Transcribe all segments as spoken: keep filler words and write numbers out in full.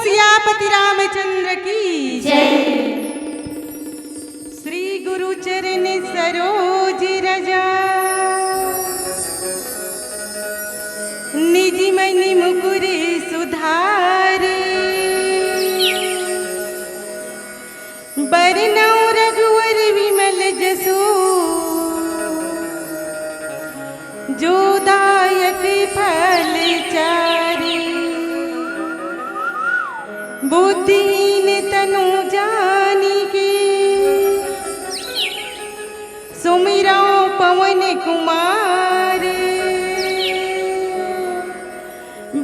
सियापति रामचंद्र की जय। श्री गुरु चरण सरोज रजा, निज मन मुकुर सुधारे। बरनउँ रघुवर विमल जसु, जो दायक फल चारि। बुद्धिहीन तनु जानिके, सुमिरउँ पवन कुमार।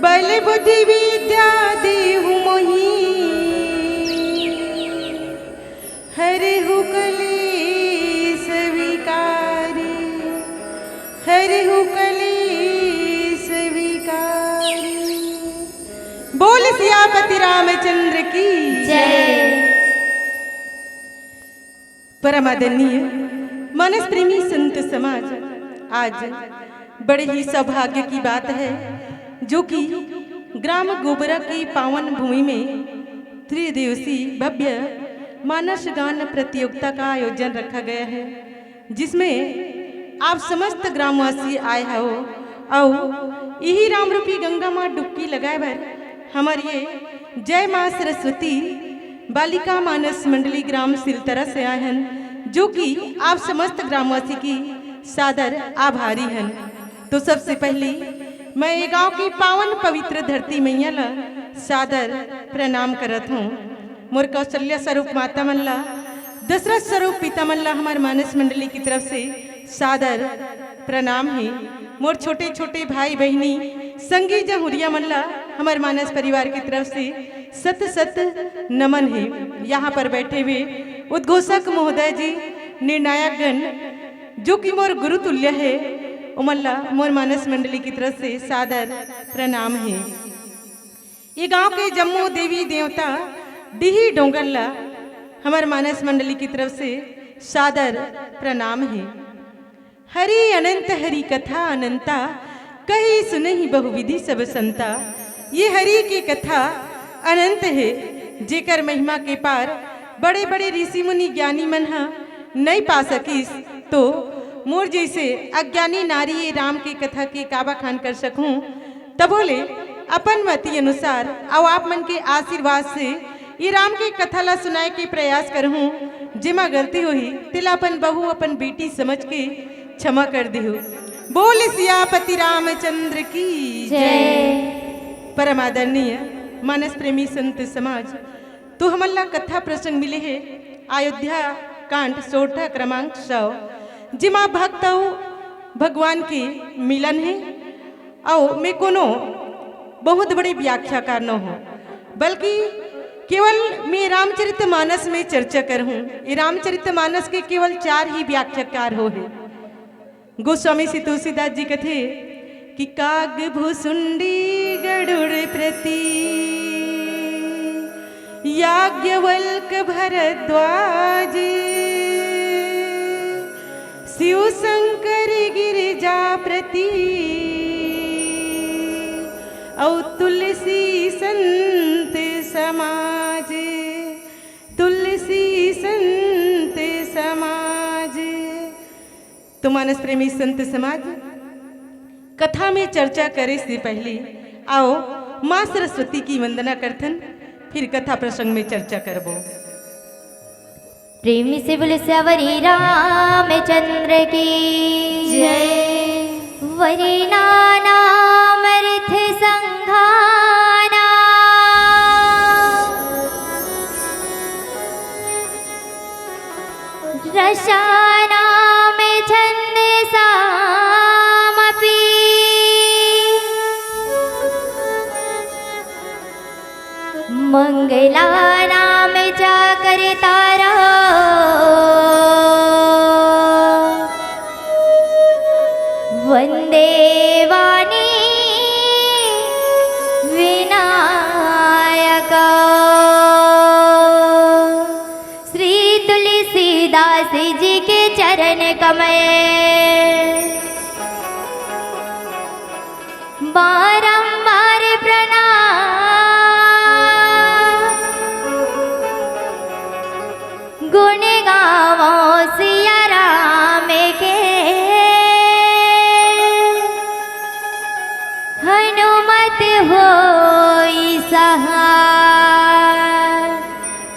बल बुद्धि विद्या देहु मोहि, हरहु कलेस विकारी, हरहु कलेस विकारी। बोल सियापति रामचंद्र की जय। परम आदरणीय मानस प्रेमी संत समाज, आज बड़े ही सौभाग्य की बात है, जो कि ग्राम गोबरा की पावन भूमि में त्रिदिवसीय भव्य मानस गान प्रतियोगिता का आयोजन रखा गया है, जिसमें आप समस्त ग्रामवासी आए हो। अउ इही राम रूपी गंगा माँ डुबकी लगाए बर हमर ये जय माँ सरस्वती बालिका मानस मंडली ग्राम सिलतरा से आए हन, जो कि आप समस्त ग्रामवासी की सादर आभारी हन। तो सबसे पहली मैं ये गांव की पावन पवित्र धरती मैया ला सादर प्रणाम करत हूँ। मोर कौशल्या स्वरूप माता मन ला, दशरथ स्वरूप पिता मन ला हमर मानस मंडली की तरफ से सादर प्रणाम हे। मोर छोटे छोटे भाई बहिनी, संगी जहुरिया मन ला हमर मानस परिवार की तरफ से सत सत नमन हे। यहाँ पर बैठे हुए उद्घोषक महोदय जी, निर्णायक गण, जो कि मोर गुरु तुल्य हे, ओमन ला मोर मानस मंडली की तरफ से सादर प्रणाम हे। ये गांव के जम्मो देवी देवता, डीही डोंगर ला हमर मानस मंडली की तरफ से सादर प्रणाम हे। हरि अनंत हरि कथा अनंता, कही सुनहि बहुविधि सब संता। ये हरि की कथा अनंत हे, जेकर महिमा के पार बड़े बड़े ऋषि मुनि ज्ञानी मन ह नइ पा सकिस, तो मोर जैसे अज्ञानी नारी ये राम के कथा के का बखान कर सकहूँ। तभो ले अपन मति अनुसार अउ आप मन के आशीर्वाद से ये राम के कथा ला सुनाए के प्रयास करहूँ। जेमा गलती होही, तेला अपन बहू, अपन बेटी समझ के क्षमा कर दिहु। बोल सियापति रामचंद्र की जय। परम आदरणीय मानस प्रेमी संत समाज, तो हमन ला कथा प्रसंग मिले हे अयोध्या कांड सोरठा क्रमांक सौ, जेमा भक्त अउ भगवान के मिलन हे। अउ मैं कोनो बहुत बड़े व्याख्याकार न हूँ, बल्कि केवल मैं रामचरित मानस में चर्चा करहूँ। ये रामचरित मानस के केवल चार ही व्याख्याकार हो हे। गोस्वामी श्री तुलसीदास जी कथे कि काग भुसुंडी गरुड़ प्रति याज्ञवल्क भरद्वाज, शिव शंकर गिरिजा प्रति अउ तुलसी संत समाज, तुलसी संत समाज। तो मानस प्रेमी संत समाज, कथा में चर्चा करे से पहले आओ माँ सरस्वती की वंदना करथन, फिर कथा प्रसंग में चर्चा करबो। प्रेम से बोल सवरी रामचंद्र की जय। वरी नाना मर्थ संघाना रसानां छन्दसामपि। मङ्गलानां च कर्तारः वन्दे वाणी विनायकः। श्री तुलसीदास जी के चरण कमल बारंबार प्रणाम।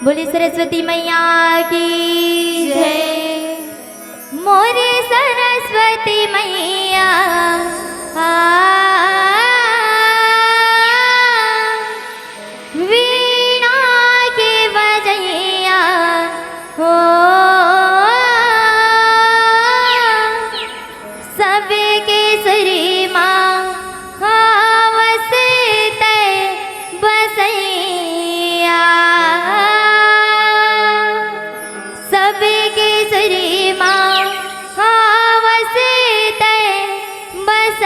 बोले सरस्वती मैया की जय। मोरे सरस्वती मैया, आ, वीणा के बजैया हो, सबके सुरी मा हावस तै बसैया, सबके सुरी मा हावस तै बस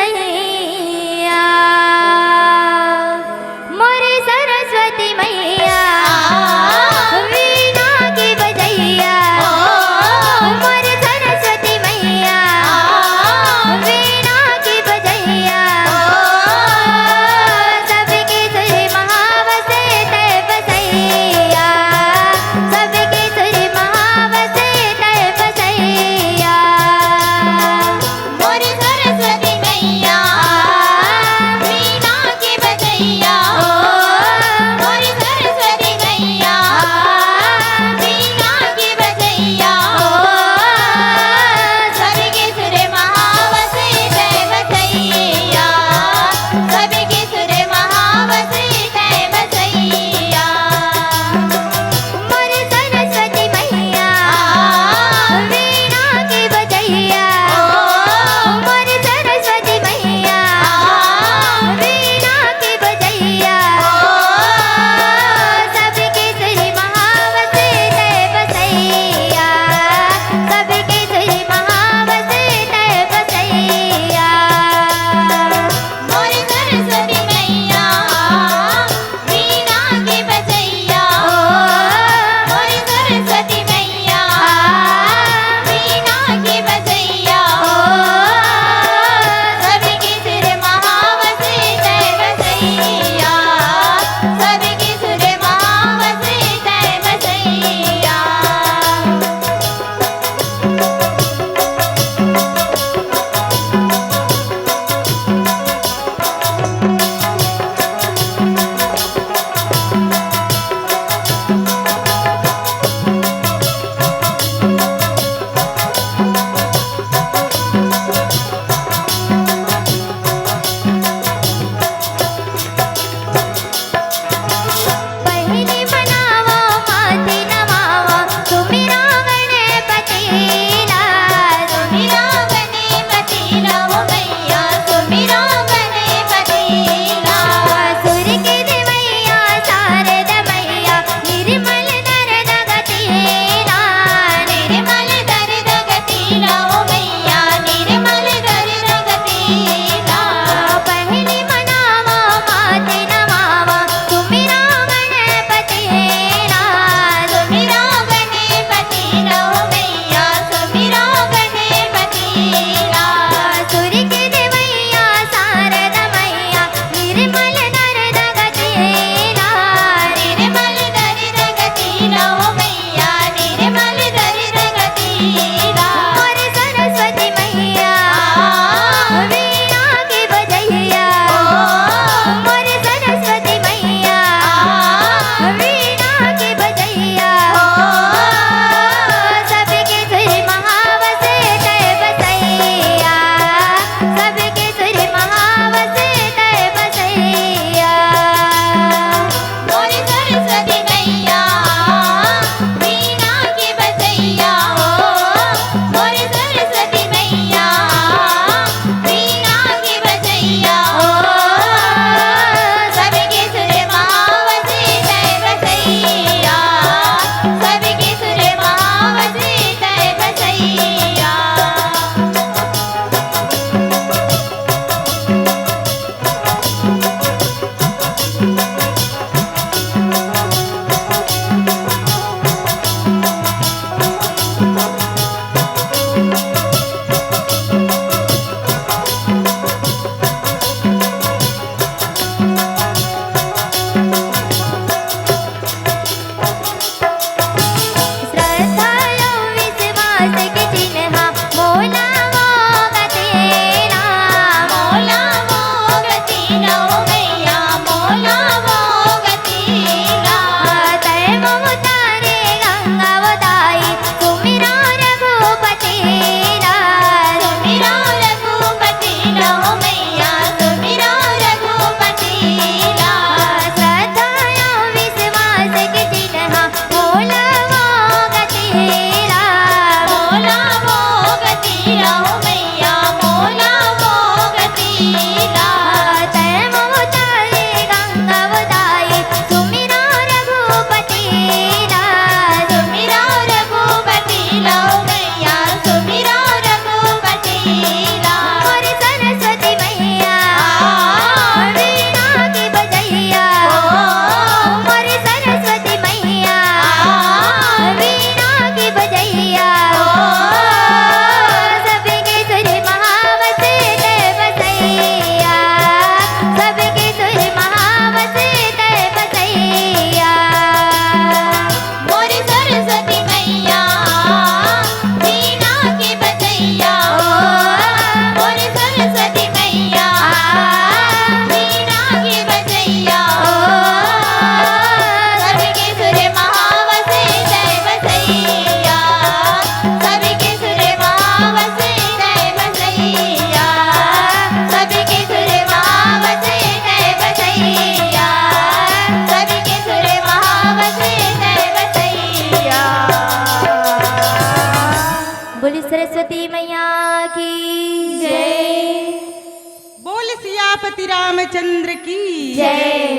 पति रामचंद्र की जय।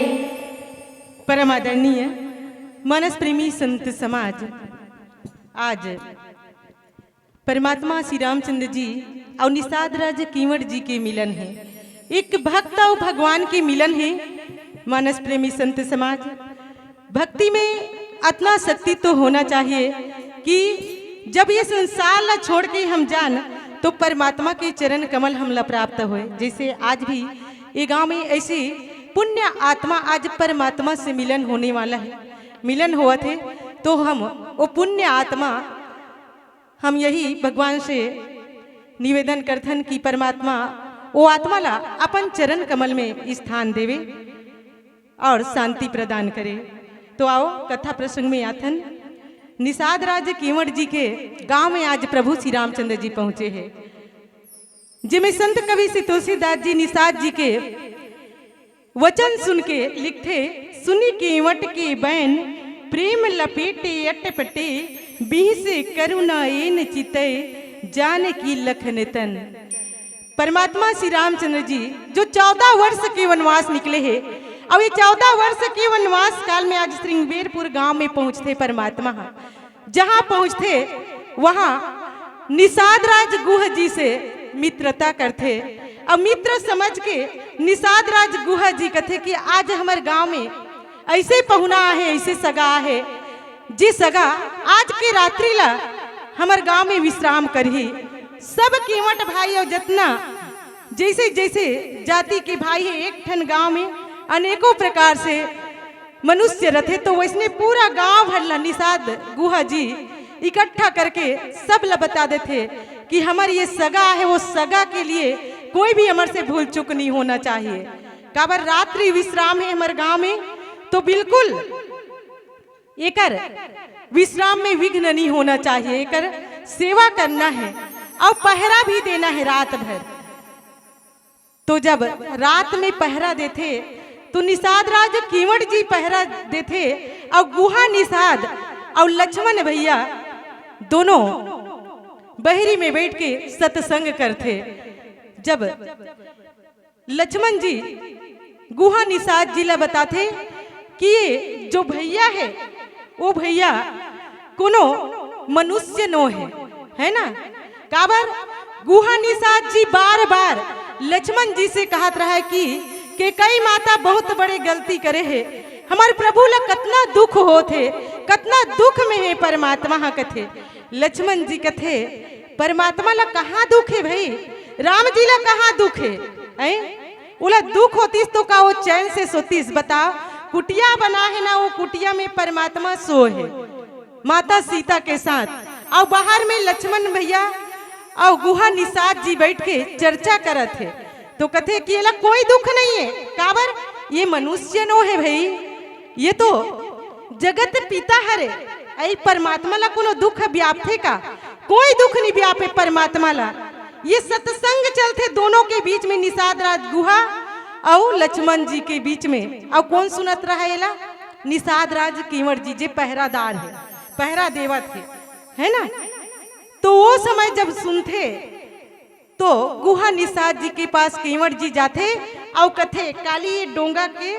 परम आदरणीय मानस प्रेमी संत समाज, आज परमात्मा श्री रामचंद्र जी अउ निषाद राज केवट जी के मिलन हे। एक भक्त अउ भगवान के मिलन हे। मानस प्रेमी संत समाज, भक्ति में अतना शक्ति तो होना चाहिए कि जब ये संसार ला छोड़ के हम जान, तो परमात्मा के चरण कमल हमला प्राप्त होए। जैसे आज भी ये गांव में ऐसी पुण्य आत्मा आज परमात्मा से मिलन होने वाला है, मिलन होवत हे, तो हम वो पुण्य आत्मा, हम यही भगवान से निवेदन करथन कि परमात्मा वो आत्मा ला अपन चरण कमल में स्थान देवे और शांति प्रदान करे। तो आओ, कथा प्रसंग में आथन। निषाद राज केवट जी के गांव में आज प्रभु श्री रामचंद्र जी पहुंचे हैं, जिमे संत कवि से तुलसीदास जी निषाद जी के वचन सुन के लिखथे, "सुनि केवट के बैन प्रेम लपेटे अटपटे, बिहसे करुणा एन चितय, जानकी लखन तन।" परमात्मा श्री रामचंद्र जी जो चौदह वर्ष के वनवास निकले हे, अउ ये चौदह वर्ष के वनवास काल में आज श्रृंगबेरपुर गांव में पहुंचथे परमात्मा ह। जहां पहुंचथे, वहां निषाद राज गुह जी से मित्रता करथे। अब मित्र समझ के निषाद राज गुह जी कथे कि आज हमर गांव में ऐसे पहुना आहे, ऐसे सगा आहे, जे सगा आज के रात्रि ला हमर गांव में विश्राम करही। सब केवट भाई अउ जतना जैसे जैसे जाति के भाई हे, एक ठन गांव में अनेकों प्रकार से मनुष्य रथे, तो वैसने पूरा गांव भर ला निषाद गुहा जी इकट्ठा करके सब ला बता देथे कि हमर ये सगा हे, वो सगा के लिए कोई भी हमर से भूल चूक नहीं होना चाहिए। काबर रात्रि विश्राम हे हमर गांव में, तो बिल्कुल एकर विश्राम में विघ्न नहीं होना चाहिए, एकर सेवा करना हे अउ पहरा भी देना हे रात भर। तो जब रात में पहरा देथे, तो निषाद राज केवट जी पहरा देथे, अउ गुहा निषाद अउ लक्ष्मण भैया दोनों बहरी में बैठ के सत्संग करथे। जब लक्ष्मण जी गुहा निषाद जी ला बताथे कि ये जो भैया हे, वो भैया कोनो मनुष्य नो हे, है ना? काबर गुहा निषाद जी बार बार लक्ष्मण जी से कहत रहा कि केकई माता बहुत बड़े गलती करे हे, हमर प्रभु ला कतना दुख होत हे, कतना दुख में हे परमात्मा ह कथे। लक्ष्मण जी कथे, "परमात्मा ला कहाँ दुख हे भाई, राम जी ला कहाँ दुख हे?" हैं? ओला दुख होतिस तो का वो चैन से सोतिस? बताओ, कुटिया बना हे ना, वो कुटिया में परमात्मा सो हे माता सीता के साथ, अउ बाहर में लक्ष्मण भैया अउ गुहा निषाद जी बैठ के चर्चा करत हे। तो कथे कि एला कोई दुख नहीं हे, काबर ये मनुष्य नो हे भाई, ये तो जगत पिता हरे, अई परमात्मा ला कोनो दुख व्यापथे का? कोई दुख नहीं व्यापे परमात्मा ला। ये सत्संग चलथे दोनों के बीच में, निषाद राज गुहा अउ लक्ष्मण जी के बीच में। अउ कौन सुनत रहा एला? निषाद राज केवट जी, जे पहरादार हे, पहरा देवत हे, है ना? तो वो समय जब सुनथे, तो गुहा निषाद जी के पास केवट जी जाथे अउ कथे, "काली ये डोंगा के,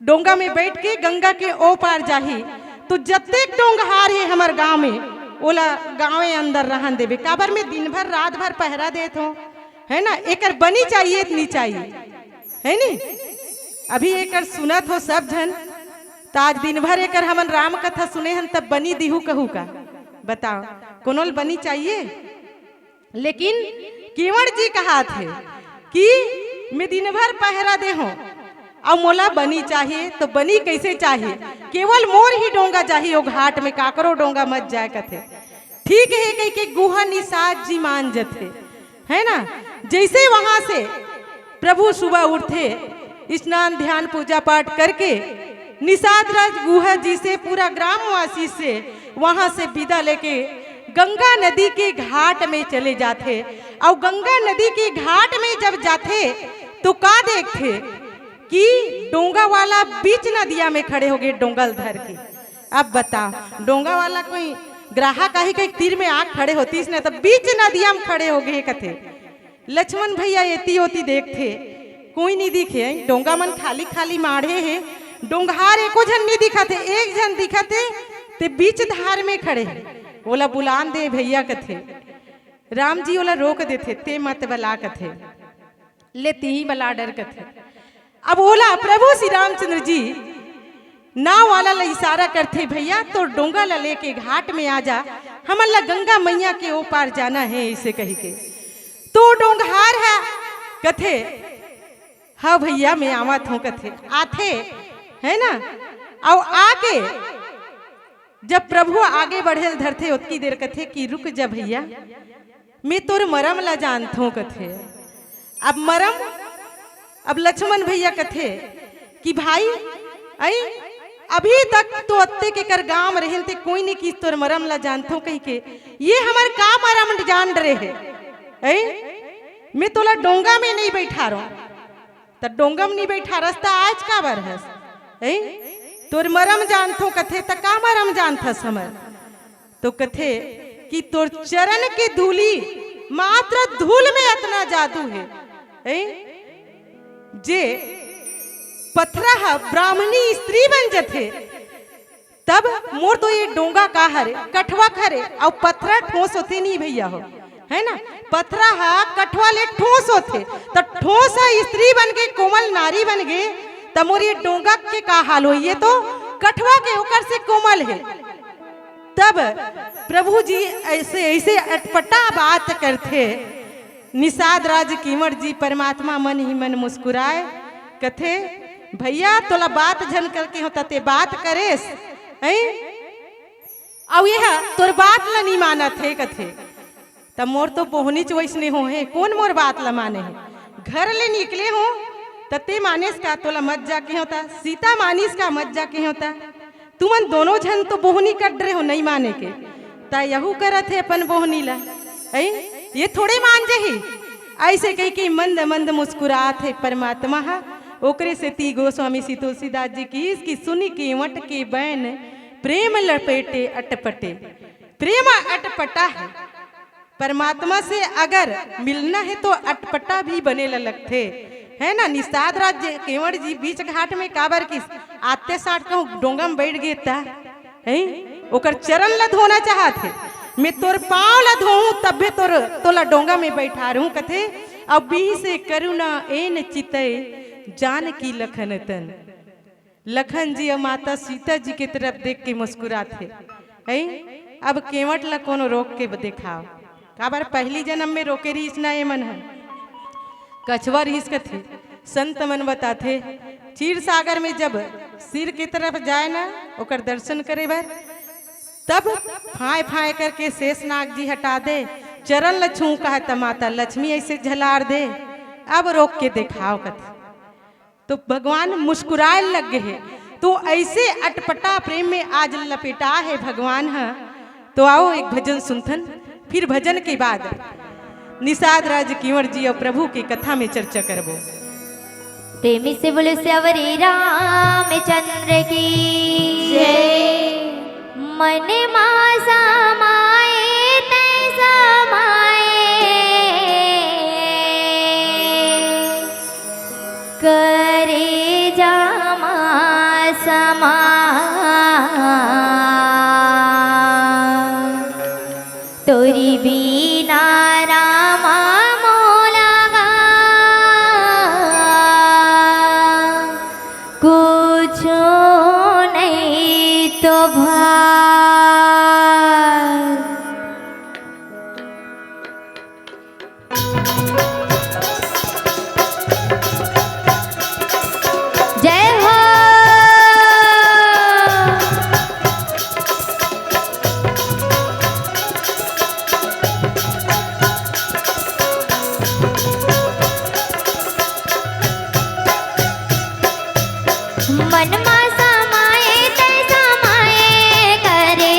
डोंगा में बैठ के गंगा के ओ पार जाही, तो जतेक डोंगहार हे हमर गांव में, ओला गांवे अंदर रहन देबे, काबर में दिन भर रात भर पहरा देत हो, है ना? एकर बनी चाहिए त नी चाहिए, है नी?" अभी एकर सुनत हो सब झन, त आज दिन भर एकर हमन राम कथा सुने हन, तब बनी दिहू कहू का? बताओ, कोनो ल बनी चाहिए? लेकिन केवट जी कहत हे कि मैं दिन भर पहरा दे हूँ, अउ मोला बनी चाहिए, तो बनी कैसे चाहिए? केवल मोर ही डोंगा जाही ओ घाट में, काकरो डोंगा मत जाए कथे। ठीक हे कह के गुहा निषाद जी मान जथे, है ना? जैसे वहां से प्रभु सुबह उठथे, स्नान ध्यान पूजा पाठ करके निषाद राज गुहा जी से, पूरा ग्रामवासी से वहां से विदा लेके गंगा नदी के घाट में चले जाथे। अउ गंगा नदी के घाट में जब जाथे तो का देखथे कि डोंगा वाला बीच नदिया में खड़े होगे, डोंगा ल धर के। अब बता, डोंगा वाला कोई ग्राहक आही के तीर में आ खड़े होतिस न, त बीच नदिया में खड़े होगे कथे। लक्ष्मण भैया एती ओती देखथे, कोई नहीं दिखे, डोंगा मन खाली खाली माढ़े हे, डोंगहार एको झन नहीं दिखत हे, एक झन दिखत हे, ते बीच धार में खड़े हे। ओला बुलान दे भैया कथे, राम जी ओला रोक देथे, ते मत बला कथे, ले तिही बला डर कथे। अब ओला प्रभु श्री रामचंद्र जी नाव वाला ला इशारा करथे, भैया तो डोंगा ला लेके घाट में आ जा, हमन ला गंगा मैया के ओ पार जाना हे, ऐसे कही के। तो डोंगहार हे कथे, हाँ भैया मैं आवत हूँ कथे, आथे, है ना। अउ आके जब प्रभु आगे बढ़े ल धरथे, ओतकी देर कथे कि रुक जा भैया, मैं तोर मरम ला जानथों कथे। अब मरम, अब लक्ष्मण भैया कथे कि भाई, अई, अभी तक तो अत्ते के कर गांव रहेन ते कोई नहीं किस तोर मरम ला जानथों कही के, ये हमर का मरम जान रहे हे? अई, मैं तोला डोंगा में नहीं बैठा रहो, त डोंगा में नहीं बैठा रस त आज काबर हस? अई, तोर मरम जानथों कथे, त का मरम जानथस हमर? तो कथे कि तोर चरण के धूली, मात्र धूल में अतना जादू हे, हैं? जे पथरा ह ब्राह्मणी स्त्री बन जथे, तब मोर तो ये डोंगा का हरे, कठवा हरे, अउ पथरा ठोस होथे नहीं भैया हो, है ना? पथरा ह कठवा ले ठोस होथे, त ठोस ह स्त्री बन के, कोमल नारी बन गे, त मोर ये डोंगा के का हाल होई? ये तो कठवा के ओकर से कोमल हे। तब प्रभु जी ऐसे, ऐसे अटपटा बात करथे। निषाद राज केवट जी परमात्मा मन ही मन मुस्कुराए, कथे, "भैया, तोला बात झन करके होता, ते बात करेस, हैं? अउ ये ह तोर बात ल नी मानत हे," कथे। त मोर तो बोहनीच वैसने हो हे, कोन मोर बात ल माने हे? घर ले निकले हो, त ते मानेस का, तोला मत जाके होता, सीता मानिस का, मत जाके होता। तुमन दोनों झन तो बोहनी कट रहे हो, नहीं माने के। त यहू करत हे अपन बोहनी ला। ऐ, ये थोड़े मान जही। ऐसे कही के मंद मंद मुस्कुरात हे परमात्मा ह। ओकरे सेती गोस्वामी श्री तुलसीदास जी किहिस कि सुनि केवट के बैन प्रेम लपेटे अटपटे। प्रेम अटपटा हे। परमात्मा से अगर मिलना हे तो अटपटा भी बने ला लगथे, है ना? निषाद राज केवट जी बीच घाट में काबर किस आते साठ कहूँ डोंगा में बैठ गे त, हैं? ओकर चरण ला धोना चाहत हे। मैं तोर पाँव ला धोहूँ तभे तोर, तोला डोंगा में बैठारहूँ कथे। अब बिहसे करुणा एन चितय जानकी लखन तन। लखन जी अउ माता सीता जी के तरफ देख के मुस्कुरात हे। हैं? अब केवट ला कोनो रोक के देखाव। काबर पहली जन्म में रोके रहिस ना ए मन ह। कछवा रहिस कथे। संत मन बताथे, क्षीर सागर में जब सिर के तरफ जाए ना, ओकर दर्शन करे बर, तब फाय फाय करके शेषनाग जी हटा दे, चरण ल छू कहे त माता लक्ष्मी ऐसे झलार दे। अब रोक के देखाव कथे। तो भगवान मुस्कुराए लग गे हे। तो ऐसे अटपटा प्रेम में आज लपेटा हे भगवान ह। तो आओ एक भजन सुनथन, फिर भजन के बाद निषाद राज केवट जी अउ प्रभु के कथा में चर्चा करबो। प्रेमी से बोले सियावर रामचंद्र की जय। मन मा समाए तै समाए, करेजा मा समा। तोरी बिना रामा मोला गा कुछो नहीं तो भाई। जय हो। मन मा समाए तै समाए, करे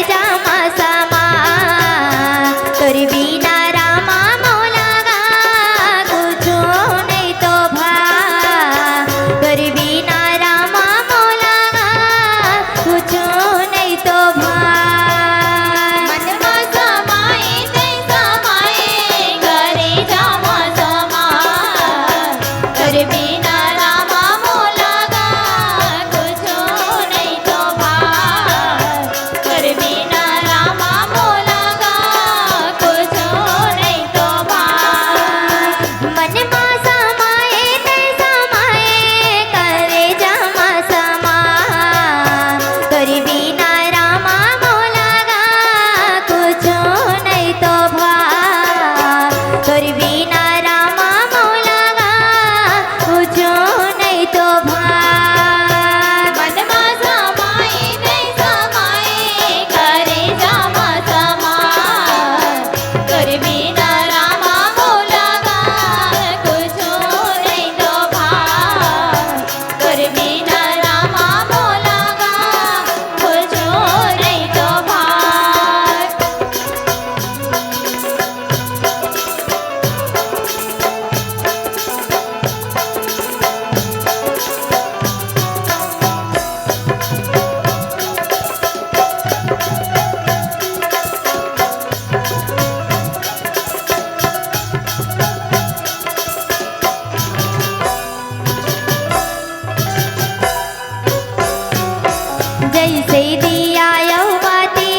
दिया अउ बाती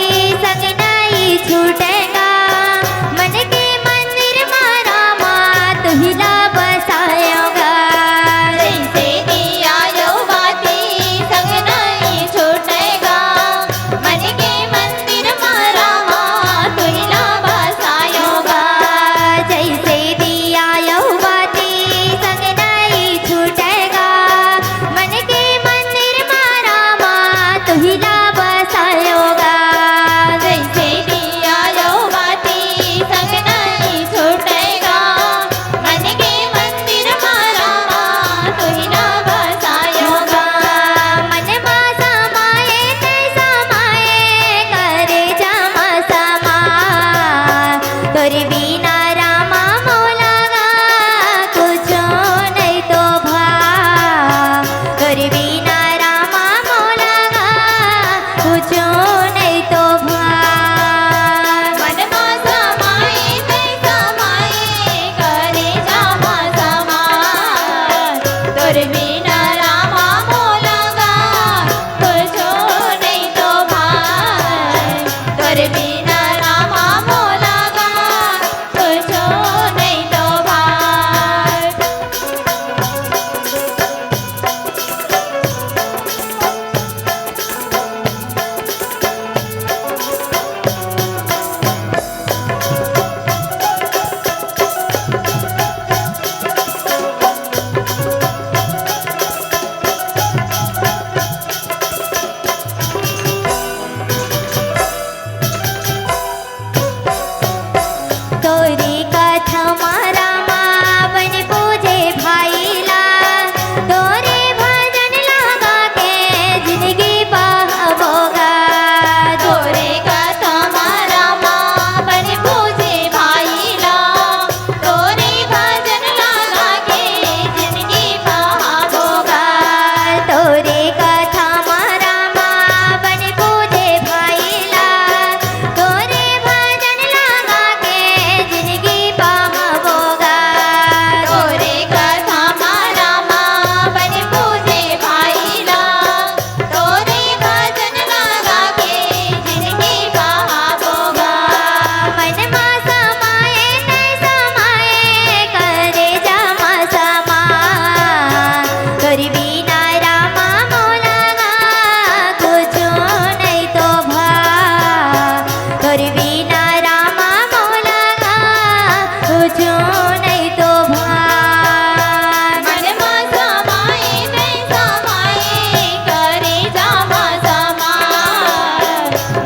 संग नइ छूटय गा, मन के मंदिर मा रामा तुहिला बसायो गा। जइसे दिया अउ बाती संग नइ छूटय गा, मन के मंदिर मा रामा तुहिला बसायो गा। जइसे दिया अउ बाती संग नइ छूटय गा, मन के मंदिर मा रामा तुहिला बसायो गा। जइसे दिया अउ बाती संग नइ छूटय गा, मन के मंदिर मा रामा तुहिला बसायो गा। मन मा समाए तैं समाए, करेजा मा समा, तोर बिना रामा मोला गा कुछो नइ तो भा, तोर बिना रामा मोला गा कुछो नइ तो भा। मन मा समाए तैं समाए, करेजा मा समा, तोर बिना रामा मोला गा कुछो नइ तो भा, तोर बिना रामा मोला गा कुछो नइ तो भा। तोरे कथा मा रामा बन पूजे भाई ला, तोरे भजन लगा के जिनगी बहाबो गा। तोरे कथा मा रामा बन पूजे भाई ला, तोरे भजन लगा के जिनगी बहाबो गा। तोरे कथा मा रामा बन पूजे भाई ला, तोरे भजन लगा के जिनगी बहाबो गा। तोरे कथा मा रामा बन पूजे भाई ला, तोरे भजन लगा के जिनगी बहाबो गा। मन मा समाए तैं समाए, करेजा मा समा, तोर बिना रामा मोला गा कुछो नइ तो भा, तोर बिना रामा मोला गा कुछो नइ तो भा। मन मा समाए तैं समाए, करेजा मा समा,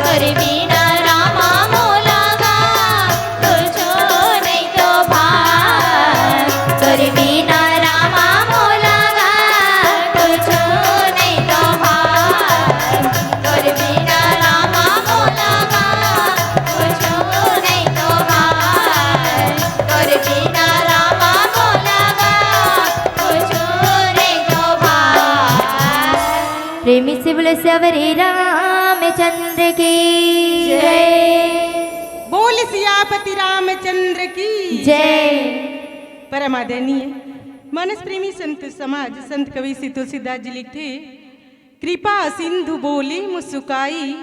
तोर बिना रामा मोला गा कुछो नइ तो भा, तोर बिना रामा मोला गा कुछो नइ तो भा, तोर बिना रामा मोला गा कुछो नइ तो भा, तोर बिना रामा मोला गा कुछो नइ तो भा। प्रेमी से बोले सवरे रामचंद्र की जय। बोल सियापति रामचंद्र की जय। परम आदरणीय मानस प्रेमी संत समाज, संत कवि श्री तुलसीदास जी लिखथे, कृपा सिंधु बोली मुस्काई,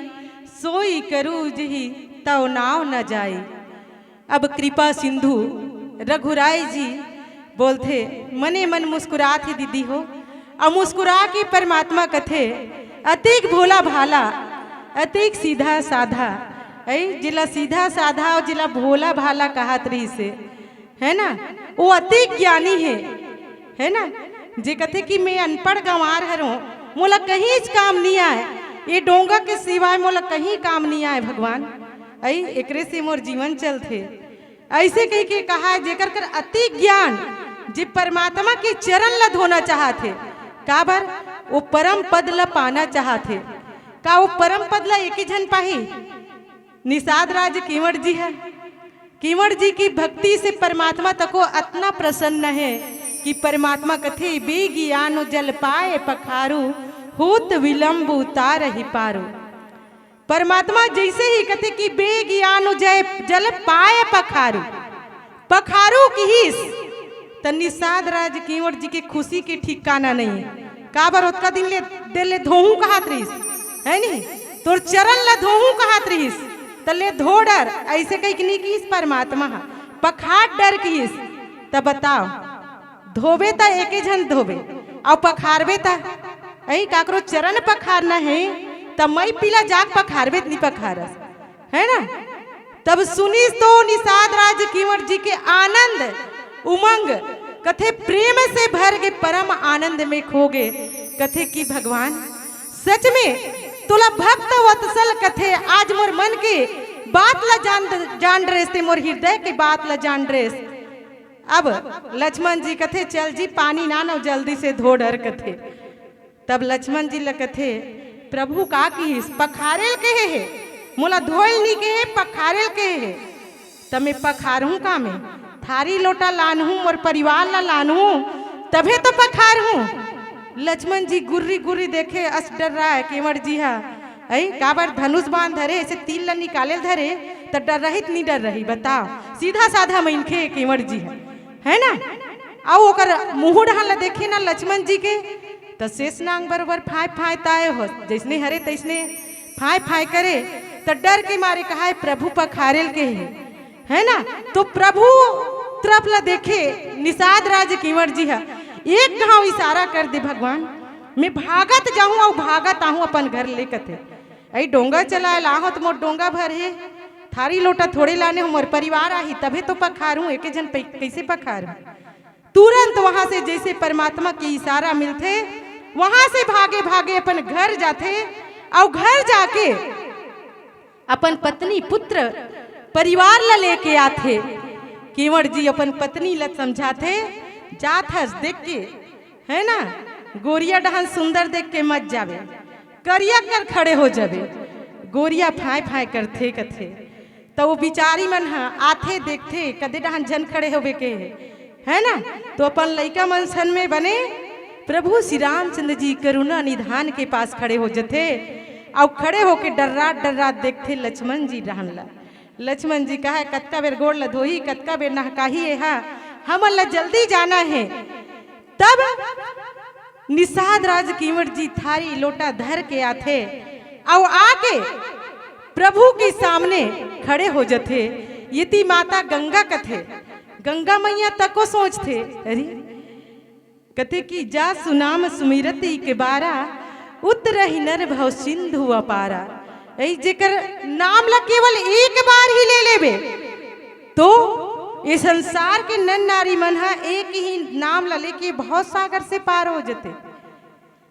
सोई करू जही तव नाव न जाई। अब कृपा सिंधु रघुराय जी बोलथे, मने मन मुस्कुरात हे दीदी हो। अउ मुस्कुरा के परमात्मा कथे, अतिक भोला भाला, अतिक सीधा साधा, ऐ जेला सीधा साधा अउ जेला भोला भाला कहत रहिस हे, है ना, वो अतिक ज्ञानी हे, है ना, जे कथे कि मैं अनपढ़ गंवार हरों, मोला कहीं काम नहीं आए, ये डोंगा के सिवाय मोला कहीं काम नहीं आए भगवान, ऐ एकरे से मोर जीवन चलथे। ऐसे कह के कहा है, जेकर कर अति ज्ञान, जे परमात्मा के चरण ला धोना चाहत हे, काबर वो परम पद ला पाना चाहत हे। का वो परम पद ला एक ही झन पाही? निषाद राज केवट जी है। केवट जी की भक्ति से परमात्मा तको अतना प्रसन्न है कि परमात्मा कथे, "बेगियानो जल पाए पखारू, होत विलंब उतारहि पारू।" परमात्मा जैसे ही कथे कि "बेगियानो जय जल पाए पखारू", पखारू किहिस, त निषाद राज केवट जी के खुशी के ठिकाना नहीं है। काबर ओतका दिन ले, दे ले धोहू कहत रहिस, है नी? तोर चरण ल धोहूं कहत रिहिस, त ले धो डर, अइसे कहिके नी किहिस परमात्मा ह, पखार डर किहिस। त बताव, धोबे त एके झन धोबे, अउ पखारबे त, अई काकरो चरण पखारना हे, त मई पीला जाके पखारबे त नी पखारस, है ना? तब सुनिस तो निषाद राज केंवट जी के आनंद उमंग, कथे प्रेम से भर गे, परम आनंद में खो गे। कथे कि भगवान, सच में तोला भक्त वत्सल कथे, आज मोर मन के बात ला जान, जान रेस, ते मोर हृदय के बात ला जान रेस। अब लक्ष्मण जी कथे, चल जी, पानी लान अउ जल्दी से धो डर कथे। तब लक्ष्मण जी ल कथे, प्रभु का किहिस, पखारेल कहे हे, मोला धोएल नी कहे, पखारेल कहे हे। त मैं पखारहूं का, मैं थारी लोटा लानहूं, मोर परिवार ला लानहूं, तभे तो पखारहूं। लक्ष्मण जी गुर्री गुर्री देखे, अस डर्राय केंवट जी ह, अई काबर धनुष बाण धरे, अइसे तीर ला निकाले धरे, त डर्रही त नी डर्रही, बताव, सीधा साधा मनखे केंवट जी ह, है ना? अउ ओकर मुंह डहन ला देखे ना लक्ष्मण जी के, त शेष नांग बरोबर फांय फांय ताय हो, जइसने हरे तइसने फांय फांय करे, त डर के मारे कहाय, प्रभु पखारेल कहे हे, है ना? तो प्रभु तरफ ला देखे निषाद राज केंवट जी ह, एक घांव इशारा कर दे, भगवान, मैं भागत जाहूं अउ भागत आहूं अपन घर ले कथे। अई डोंगा चलाय लाहूं त मोर डोंगा भरही, थारी लोटा थोड़े लाने हूं, मोर परिवार आही, तभे तो पखारहूं, एके झन पै-, कइसे पखारहूं? तुरंत वहां से जइसे परमात्मा के इशारा मिलथे, वहां से भागे भागे अपन घर जाथे, अउ घर जाके अपन पत्नी, पुत्र, परिवार ला लेके आथे। केंवट जी अपन पत्नी ला समझाथे, जात हस देख के, है ना, गोरिया डहन सुंदर देख के मत जाबे, करिया कर खड़े हो जाबे। गोरिया फांय फांय करथे कथे। त वो बिचारी मन ह आथे, देखथे, कदे डहन झन खड़े होबे के, है ना? तो अपन लइका मन सन में बने प्रभु श्री रामचंद्र जी करुणा निधान के पास खड़े हो जथे, अउ खड़े होके डर्रात डर्रात देखथे लक्ष्मण जी डहन ला। लक्ष्मण जी कहे, कतका बेर गोड़ ल धोही, कतका बेर नहकाही, एहा हमन ला जल्दी जाना हे। तब निषाद राज केंवट जी थारी लोटा धर के आथे, अउ आके प्रभु के सामने खड़े हो जथे। इति माता गंगा कथे, गंगा मैया तको सोचथे, अरे, कथे कि जा सुनाम सुमिरत एक बारा, उतरहि नर भव सिंधु अपारा। अई जेकर नाम ला केवल एक बार ही ले लेबे, तो ये संसार के नर नारी मन ह एक ही नाम ला लेके भव सागर से पार हो जथे।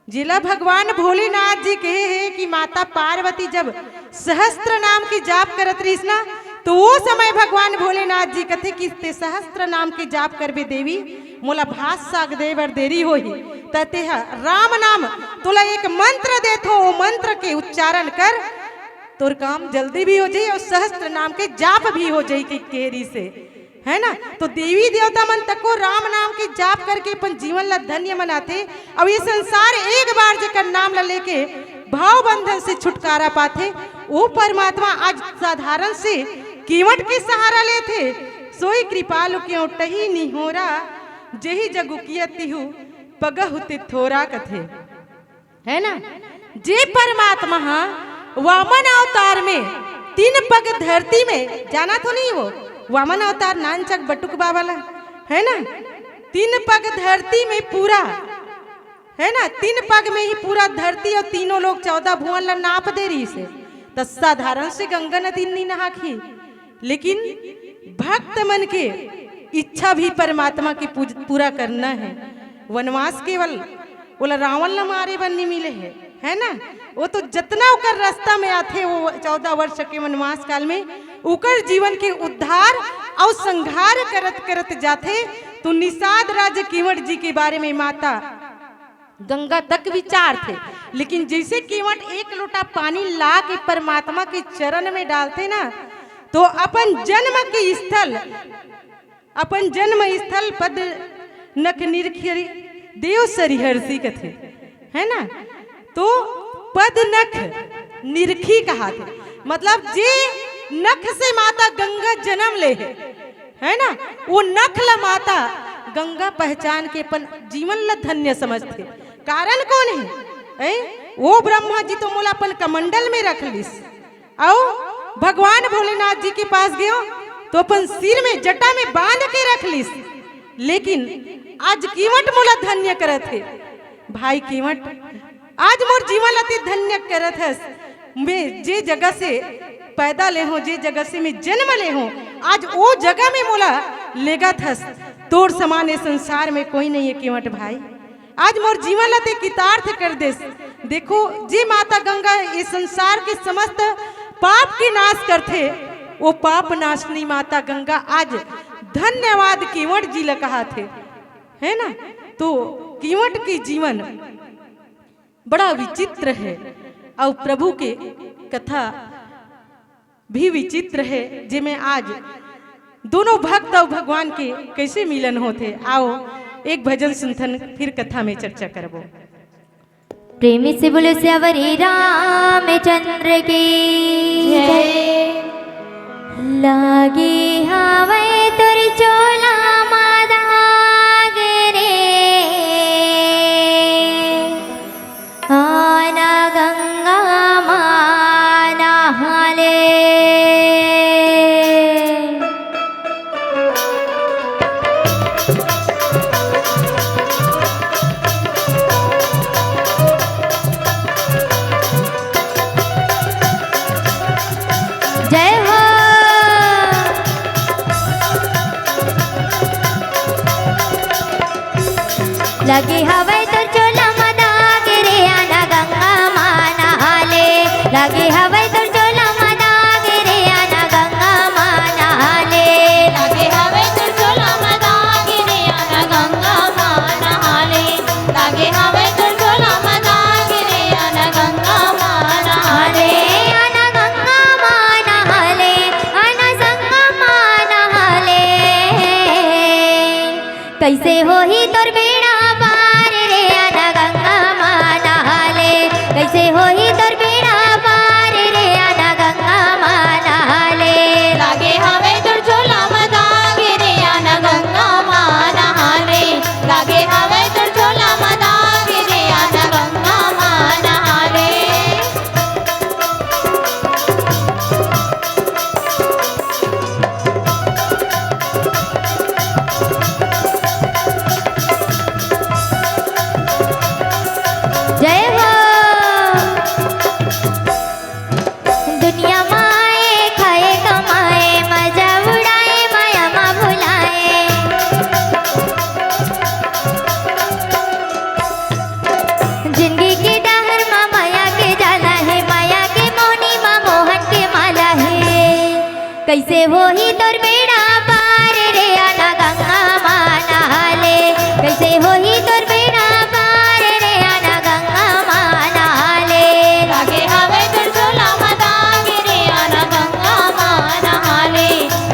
जेला भगवान भोलेनाथ जी कहे हे कि माता पार्वती जब सहस्त्र नाम के जाप करत रहिस ना, तो वो समय भगवान भोलेनाथ जी कथे कि ते सहस्त्र नाम के जाप करबे देवी, मोला भात साग दे बर देरी होही, त तेहा राम नाम, तोला एक मंत्र देथो, वो मंत्र के उच्चारण कर, तोर काम जल्दी भी हो जाई अउ सहस्त्र नाम के जाप भी हो जाई, कहिके कहे रहिस हे, है ना? तो देवी देवता मन तको राम नाम के जाप करके अपन जीवन ला धन्य मनाथे। अउ ये संसार एक बार जेकर नाम ला लेके भाव बंधन से छुटकारा पाथे, वो परमात्मा आज साधारण से केंवट के सहारा लेथे। सोई कृपालु केंवटहि निहोरा, जेहि जगु किया तिहु पगहु ते थोरा कथे, है ना? जे परमात्मा ह वामन अवतार में तीन पग धरती में, जानत हो नहीं वो वामन अवतार नानचक बटुक बाबा ला, है ना? तीन पग धरती में पूरा, है ना, तीन पग में ही पूरा धरती अउ तीनों लोक चौदह भुवन ला नाप दे रहिस हे। त साधारण से गंगा नदी नी नहाखी, लेकिन भक्त मन के इच्छा भी परमात्मा के पूज-, पूरा करना हे। वनवास केवल ओला रावण ला मारे बर नी मिले हे, है ना? वो तो जतना ओकर रास्ता में आथे, वो चौदह वर्ष के वनवास काल में ओकर जीवन के उद्धार अउ संहार करत करत जाथे। तो निषाद राज केंवट जी के बारे में माता गंगा तक विचारथे, लेकिन जइसे केंवट एक लोटा पानी ला के परमात्मा के चरण में डालथे ना, तो अपन जन्म के स्थल, अपन जन्म स्थल पद नख निरखि देव सरिहर्षि कथे, है ना? तो पद नख निरखी कहाथे, मतलब जे नख से माता गंगा जन्म ले हे, है ना, वो नख ला माता गंगा पहचान के अपन जीवन ला धन्य समझथे। कारण कौन हे? ए, वो ब्रह्मा जी तो मोला अपन कमंडल में रख लिस, अउ भगवान भोलेनाथ जी के पास गेंव तो अपन सिर में जटा में बांध के रख लिस, लेकिन आज कीमट मोला धन्य करत हे। भाई कीमट, आज मोर जीवन ला ते धन्य करत हस। मैं जे जगह से पैदा ले हों, जे जगह से मैं जन्म ले हों, आज ओ जगह में मोला लेगत हस। तोर समान ए संसार में कोई नहीं है कीमट भाई। आज मोर जीवन ला ते कितार्थ कर देस। देखो, जे माता गंगा ए संसार के समस्त पाप के नाश करथे, वो पाप नाशनी माता गंगा आज धन्यवाद कीमट जी ला कहाथे, है ना? तो कीमट के जीवन बड़ा विचित्र है, अउ प्रभु के कथा भी विचित्र है, जेमे आज दोनों भक्त अउ भगवान के कैसे मिलन होथे। आओ, एक भजन सुनथन, फिर कथा में चर्चा करबो। प्रेमी से बोलो सियावरी रामचंद्र की जय। लागे हवय तोर चोला म दाग रे, आना गंगा म नहा ले। जय हो। लगे हवय तोर चोला म दाग रे, आना गंगा म नहा ले। लगे हवय तोर चोला म दाग रे, आना गंगा म नहा ले। लगे हवय तोर चोला म दाग रे, आना गंगा म नहा ले। लगे हवय तोर चोला म दाग रे, आना गंगा म नहा ले। आना गंगा म नहा ले, आना संगम म नहा ले। कइसे होही तोर बेड़ा पार रे, आना गंगा म नहा ले। कइसे होही तोर बेड़ा पार रे, आना गंगा म नहा ले। लागे हवय तोर चोला म दाग रे, आना गंगा म नहा ले। लागे हवय तोर चोला म दाग रे, आना गंगा म नहा ले। जय हो। दुनिया म आए, खाए, कमाए, मजा उड़ाए, माया म भुलाए। जिंदगी के डहर म माया के जाला हे, माया के मोहनी म मोहन के माला हे। कइसे होही तोर बेड़ा पार रे, आना गंगा म नहा ले। कइसे होही तोर बेड़ा पार रे, आना गंगा म नहा ले। लागे हवय तोर चोला म दाग रे, आना गंगा म नहा ले।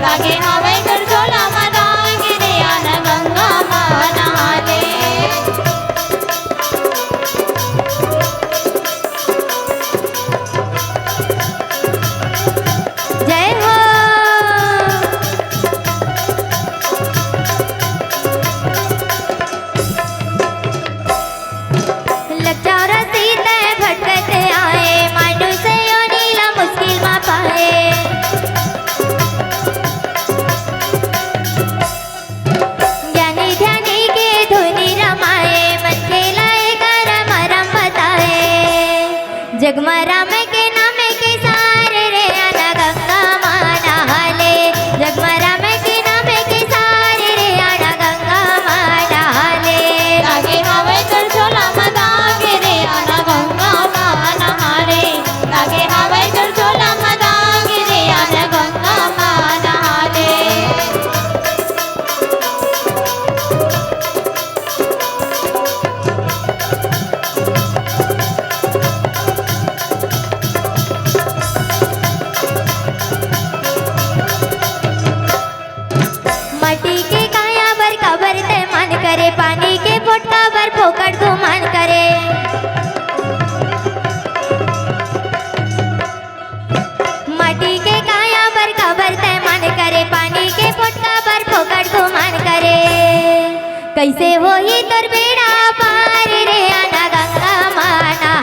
लागे हवय तोर चोला म दाग रे, आना गंगा म नहा ले। जय हो। लचारा सीते भटकत आए, मानुष योनि ला मुश्किल म पाए। ज्ञानी ध्यानी के धुनि रमाए, मनखे ला एकर मरम बताए। जग म राम के नाम के सार रे, आना गंगा म नहा ले। जग म राम के नाम के सार रे, आना गंगा म नहा ले। लागे हवय तोर चोला म दाग रे, आना गंगा म नहा ले। लागे हवय तोर चोला म दाग रे, आना गंगा म नहा ले। माटी के काया बर काबर तै मन करे, पानी के पोटका बर फोकट गुमान करे। माटी के काया बर काबर तै मन करे, पानी के पोटका बर फोकट गुमान करे। कइसे होही तोर बेड़ा पार रे, आना गंगा म नहा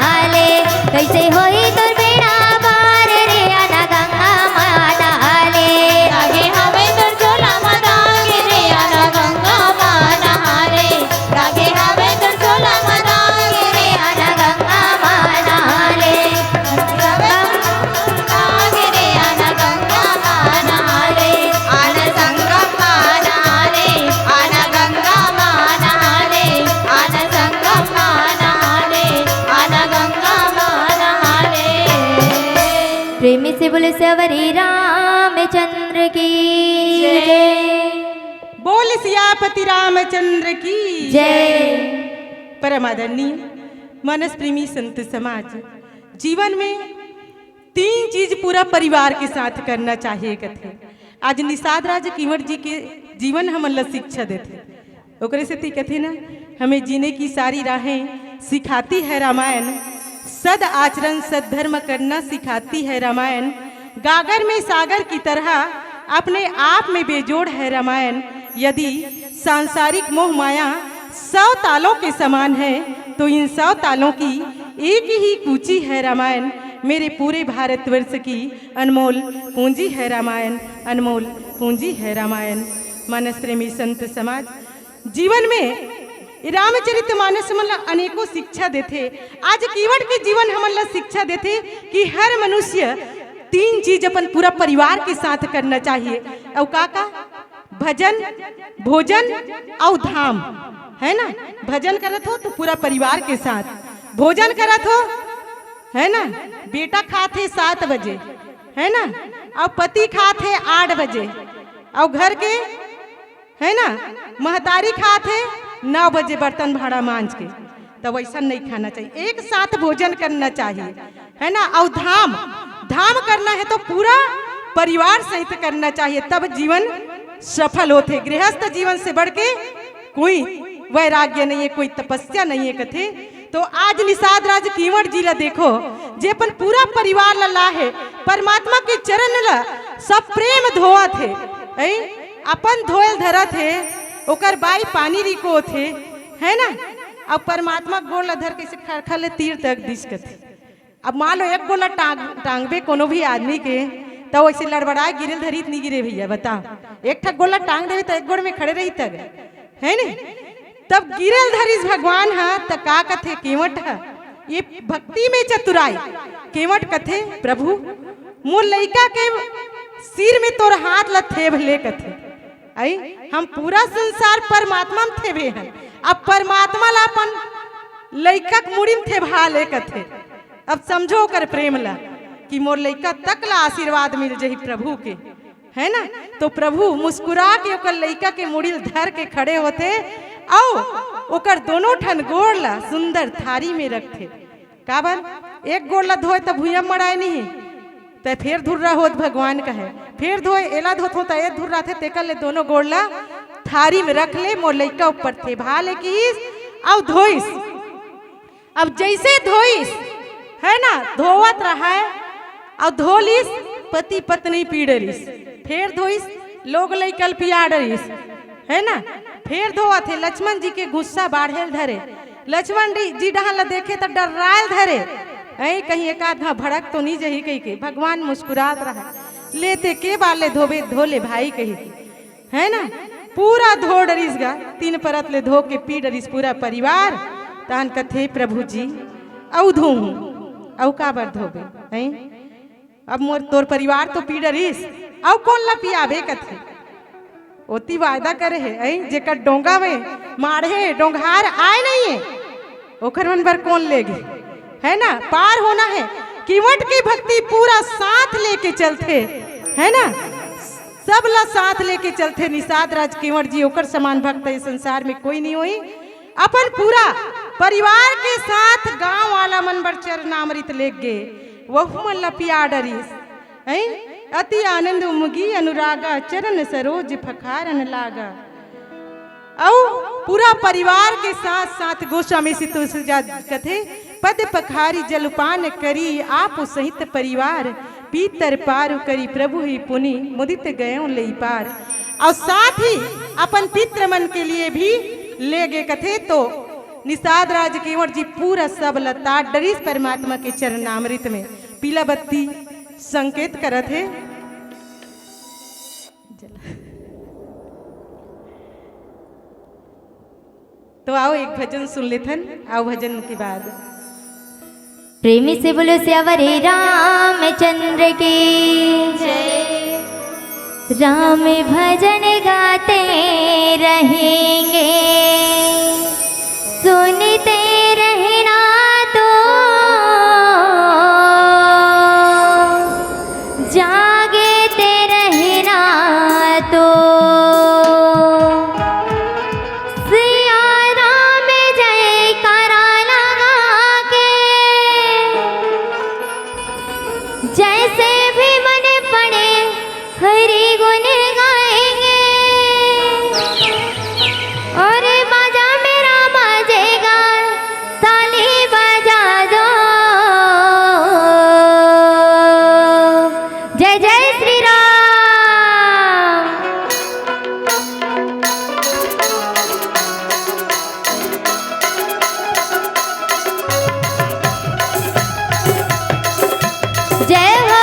प्रेमी से बोले सवरी रामचंद्र की जय। बोल सियापति रामचंद्र की जय। परम आदरणीय मानस प्रेमी संत समाज, जीवन में तीन चीज पूरा परिवार के साथ करना चाहिए कथे। आज निषाद राज केंवट जी के जीवन हमन ला शिक्षा देथे। ओकरे सेती कथे ना, हमें जीने की सारी राहें सिखाती है रामायण, सद आचरण सद्धर्म करना सिखाती है रामायण। गागर में सागर की तरह अपने आप में बेजोड़ है रामायण। यदि सांसारिक मोह माया सौ तालों के समान है, तो इन सौ तालों की एक ही कूंजी है रामायण। मेरे पूरे भारतवर्ष की अनमोल पूंजी है रामायण, अनमोल पूंजी है रामायण। मानस प्रेमी संत समाज, जीवन में रामचरित मानस हमन ला अनेकों शिक्षा देथे। आज केंवट के जीवन हमन ला शिक्षा देथे कि हर मनुष्य तीन चीज अपन पूरा परिवार के साथ करना चाहिए। अउ का का? भजन, भोजन अउ धाम, है ना? भजन करत हो तो पूरा परिवार के साथ, भोजन करत हो, है ना? बेटा खात हे सात बजे, है ना? अउ पति खात हे आठ बजे, अउ घर के, है ना, महतारी खात हे नौ बजे बर्तन भाड़ा मांज के। तो वैसा नहीं खाना चाहिए, एक साथ भोजन करना चाहिए, है ना? अउ धाम, धाम करना है तो पूरा परिवार सहित करना चाहिए, तब जीवन सफल होथे। गृहस्थ जीवन से बढ़ के कोई वैराग्य नहीं है, कोई तपस्या नहीं है कथे। तो आज निषाद राज केंवट जी ला देखो, जे अपन पूरा परिवार ला लाहे, परमात्मा के चरण ला सब प्रेम धोवत हे, ऐ? अपन धोयल धरत हे, ओकर बाई पानी रिकोत हे, है ना? अब परमात्मा के गोड़ ला धर के ऐसे खरखर ले तीर तक दिस कथे। अब मान लो एक गोड़ ला टांग, टांगबे कोनो भी आदमी के, त वैसे लड़बड़ाए गिरेल धरी त नहीं गिरे भैया, बता। एक ठक गोड़ ला टांग देबे त एक गोड़ में खड़े रही तक, है नी? तब गिरेल धरिस भगवान ह, त का कथे केंवट ह? ये भक्ति में चतुराई। केंवट कथे, "प्रभु, मोर लइका के सिर में तोर हाथ ला थेब ले," कथे। आई, हम पूरा संसार परमात्मा में थेबे हन, अब परमात्मा ला अपन लइका के मुड़ी में थेबा ले कथे। अब समझो ओकर प्रेम ला कि मोर लइका तक ला आशीर्वाद मिल जही प्रभु के, है ना? तो प्रभु मुस्कुरा के ओकर लइका के मुड़ी ल धर के खड़े होथे, अउ ओकर दोनों ठन गोड़ ला सुंदर थारी में रखथे। काबर? एक गोड़ ला धोए त भुइयां मड़ाए नहीं, त फेर धुर्रा होत भगवान कहे, फेर धोए, एला धोथो त ए धुर्रा थे, तेकर ले दोनों गोड़ ला थारी में रख ले, मोर लइका ऊपर थेबा ले किहिस, अउ धोइस। अब जैसे धोइस, है ना, धोवत रहाय, अउ धो लिस, पति पत्नी पीड़रिस, फेर धोइस, लोग लइका ल पिया डरिस, है ना, फेर धोवत हे, लक्ष्मण जी के गुस्सा बाढ़ेल धरे, लक्ष्मण जी, जी डहान ल देखे त डर्रायल धरे, ऐ कहीं एक आध घां भड़क तो नहीं जही कही के, भगवान मुस्कुरात रहा, "लेते के बार ले धोबे, धो ले भाई," कही के। है ना, पूरा धो डरिस गा, तीन परत ले धो के पी डरिस पूरा परिवार। तान कथे, "प्रभु जी, अउ धोहूं, अउ काबर धोबे, हैं? अब मोर तोर परिवार तो पी डरिस, अउ कोन ला पियाबे?" कथे, "ओती वायदा करे हे, हैं? जेकर डोंगा में माढ़े डोंगहार आए नहीं है, ओकर मन बर कोन लेगे?" है ना, पार होना है। केंवट के भक्ति पूरा साथ लेके चलथे, है ना, सब ला साथ लेके चलथे। निषाद राज केंवट जी, ओकर समान भक्त ए संसार में कोई नहीं होई। अपन पूरा परिवार के साथ गांव वाला मन बर चरणामृत लेके गे, वहू मन ला पिया डरिस। हैं? "अति आनंद उमगी अनुरागा, चरण सरोज फखारन लागा।" अउ पूरा परिवार के साथ साथ गोस्वामी तुलसीदास कथे, "पद पखारी जलपान करी आप सहित परिवार, पीतर पारु करी प्रभु ही पुनि मुदित गयो लेई पार।" अउ साथ ही अपन पित्र मन के लिए भी लेगे कथे। तो निषाद राज केंवट जी पूरा सब ल ताट डरिस परमात्मा के चरणामृत में। पीला बत्ती संकेत करत हे। तो आओ, एक भजन सुन लेथन, आओ भजन के बाद। प्रेमी से बोलो, "सियावर रामचंद्र की जय।" राम भजन गाते रहेंगे, सुनते रहना तो। जैसे भी मन पड़े हरि गुण गाएंगे। और बाजा मेरा बाजेगा, ताली बजा दो। जय जय श्री राम। जय हो।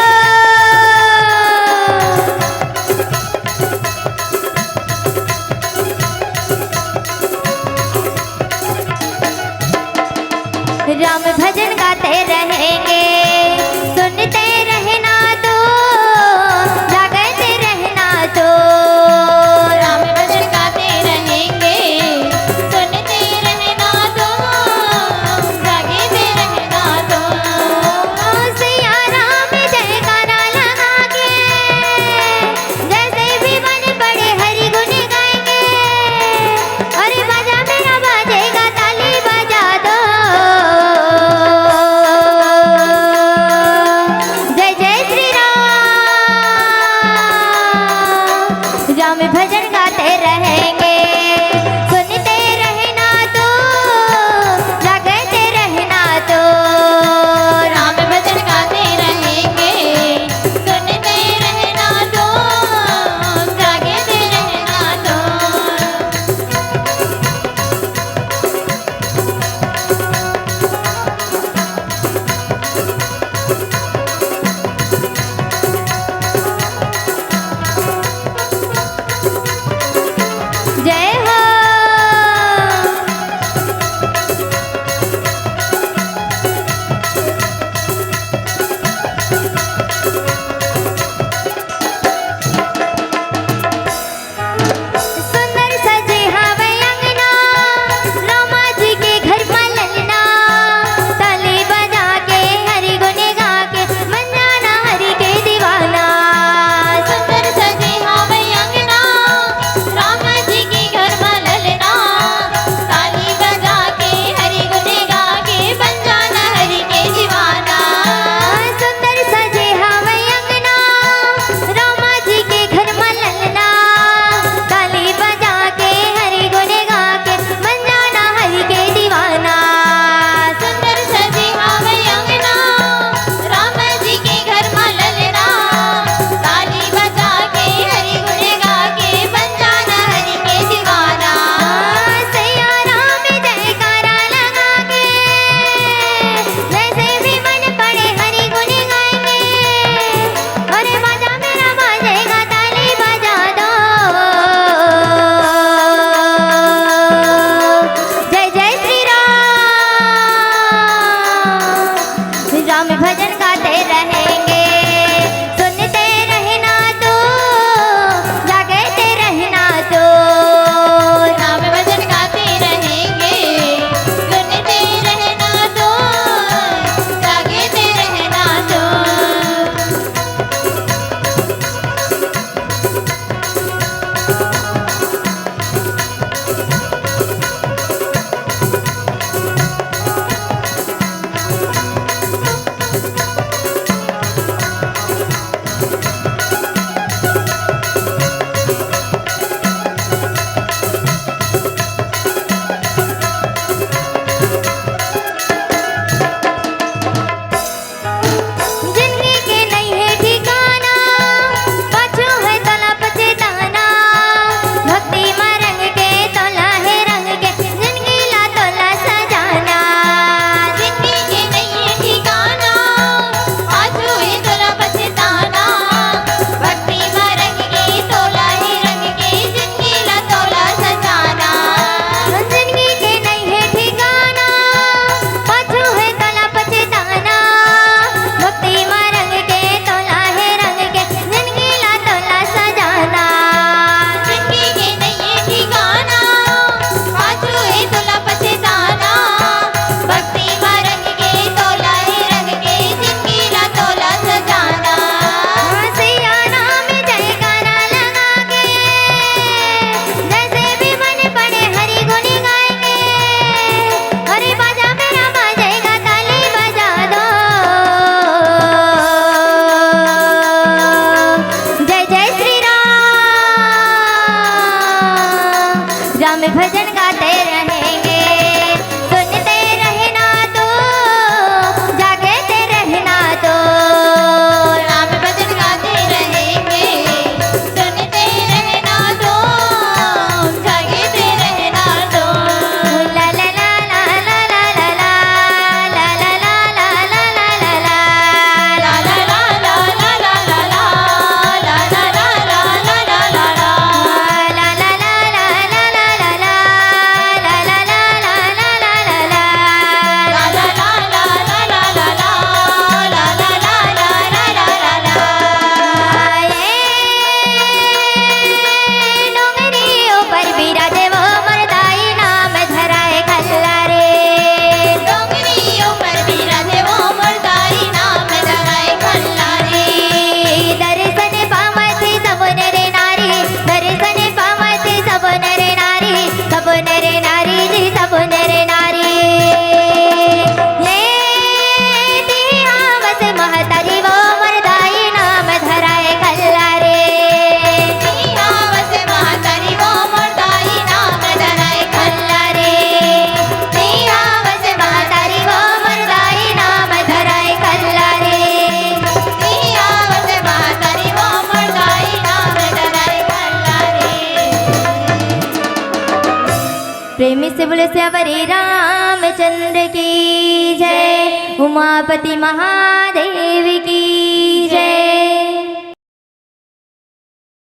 प्रेमी से बोले सियावर रामचंद्र की जय। उमापति महादेव